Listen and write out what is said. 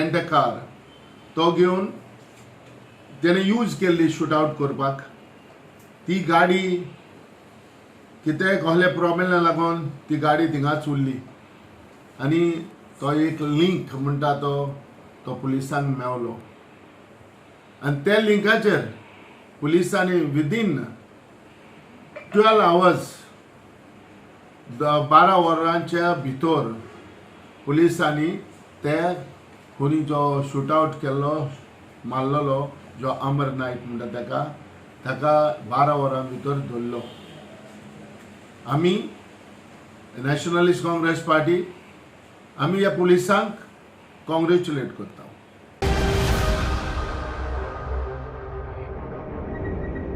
Rent a car तो घेवन तेणे यूज केल्ली शूट आवट करपाक. ती गाडी कितेंय कसले प्रॉब्लेम लागून ती गाडी थिंगाच उरली आनी तो एक लिंक म्हणटा तो तो पुलिसांक मेवलो आनी त्या लिंकाचेर पुलिसांनी विदीन 12 आवर्स, 12 वरांच्या भितर पुलिसांनी ते खुनी जो शूट आवट केल्लो, मारलेलो जो अमर नायक म्हणटा ताका, ताका 12 वरां भितर धरलो. आमी नॅशनलिस्ट काँग्रेस पार्टी, आमी ह्या पुलिसांक कॉंग्रेच्युलेट करता.